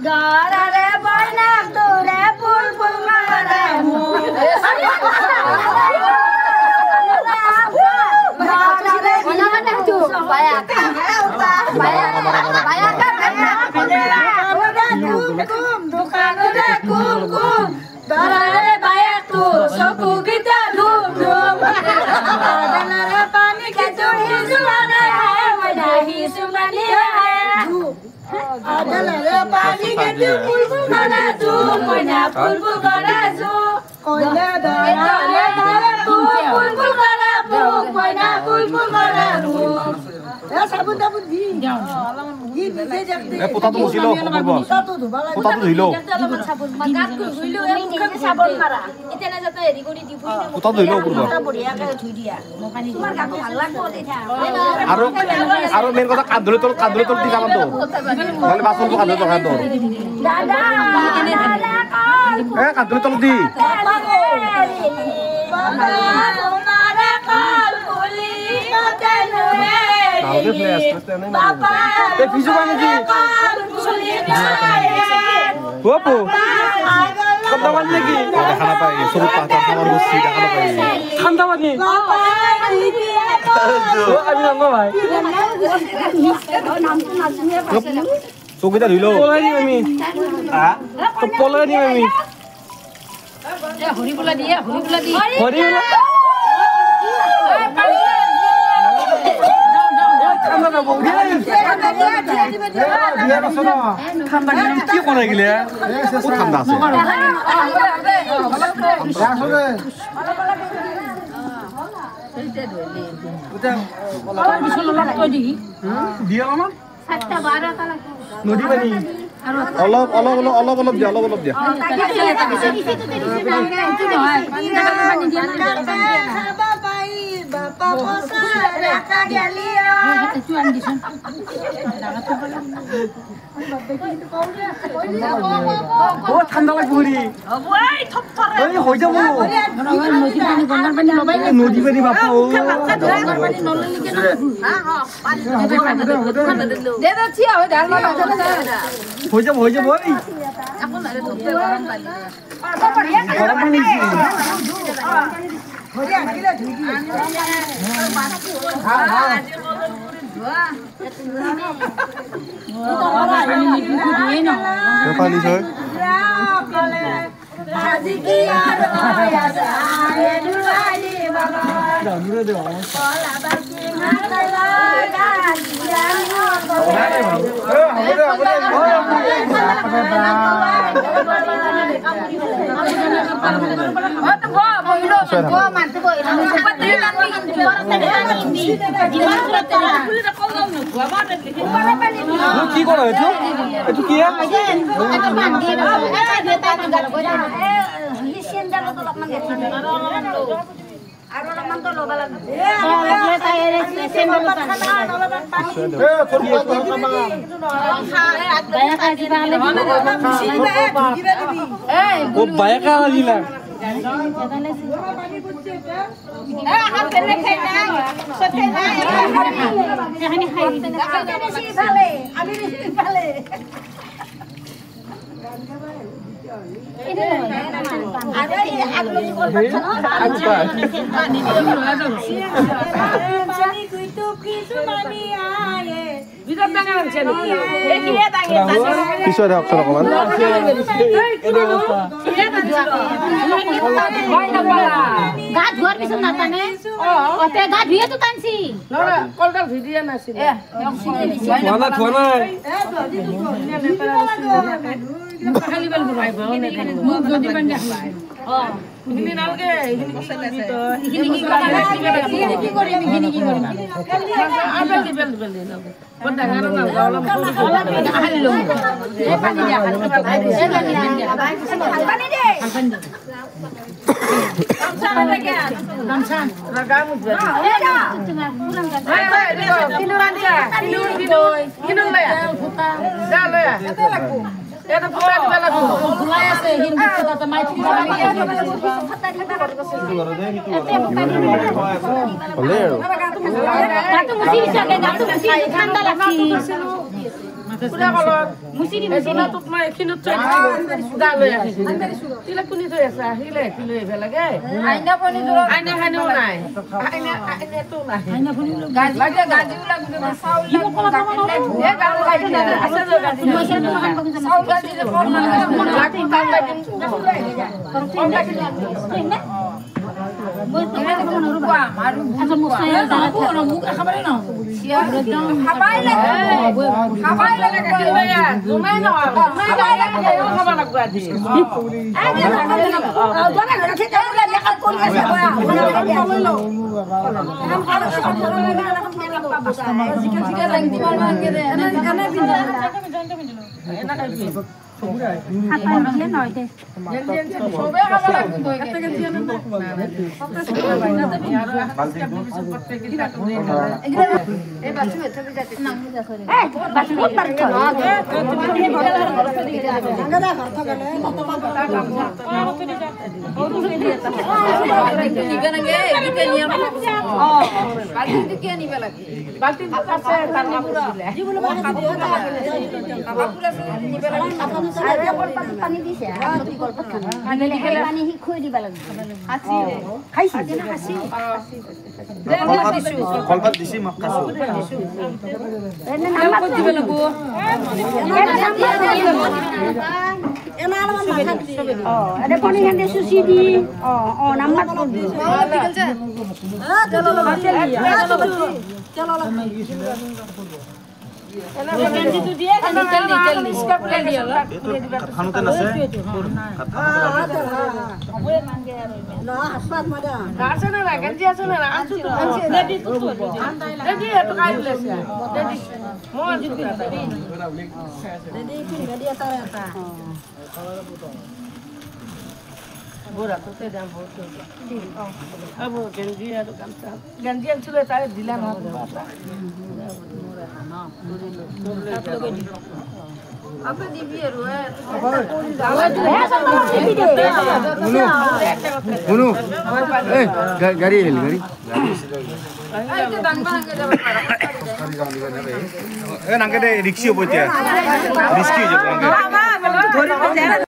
দরারে বয়নাক দূরে ফুল ফুল করে দরারে বায়াক তো চকু গীতা ধুম ধুম পানী খেতো পানী খেতো ফুল ফুল করা জু মইনা ফুল ফুল করা জু ফুল ফুল করা বুক মইনা ফুল ফুল করা বুক। পোতাটো মুচিলো পোতাটো ধুইলো পোতাটো ধুইলো আৰু আৰু মেইন কথা কান্ধুলি তলত কান্ধুলি তলত দি যাবান তো নহ'লে বাচনটো কান্ধুলি তলত তোৰ এ কান্ধুলি তলত দি ঠাণ্ডা পানী চকীটা ধুই লো পলাই দিম আমি পলাই দিম আমি হৰি বোলা দিয়ে হৰি বোলা দিয়ে হৰি কি কৰাই গিলে ঠাণ্ডা আছে অলপ অলপ অলপ অলপ অলপ দিয়া অলপ অলপ দিয়া ঠাণ্ডা লাগব হৈ যাব নদী পানী বাপু হৈ যাব হৈ যাব গৰম পানী পানী ছয় কি কৰা এইটো এইটো কি পিছুৱাই থাকচোন অকণমান গা ধোৱাৰ পিছত নাটানে গা ধুয়েতো টানছি ধোৱা নাই পুৰা কলত মুচি দি মুচি তোক মই এইখিনিত থৈ দিছো দা লৈ আহিছো তিলা কোনি থৈ আছা আহিলে লৈ আহিব লাগে আইনা পানী আইনা খানিও নাই আইনা আইনাটো নাই আইনা পানী লাগে গাজিও লাগিব চাউল লাগিব এ গাল লাগি না আছে গাজি চাউল গাজি কম লাগি কাম লাগি গাড়ী আহিল গাড়ী ৰিক্সি হ'ব এতিয়া ৰিস্কি হৈ যাব।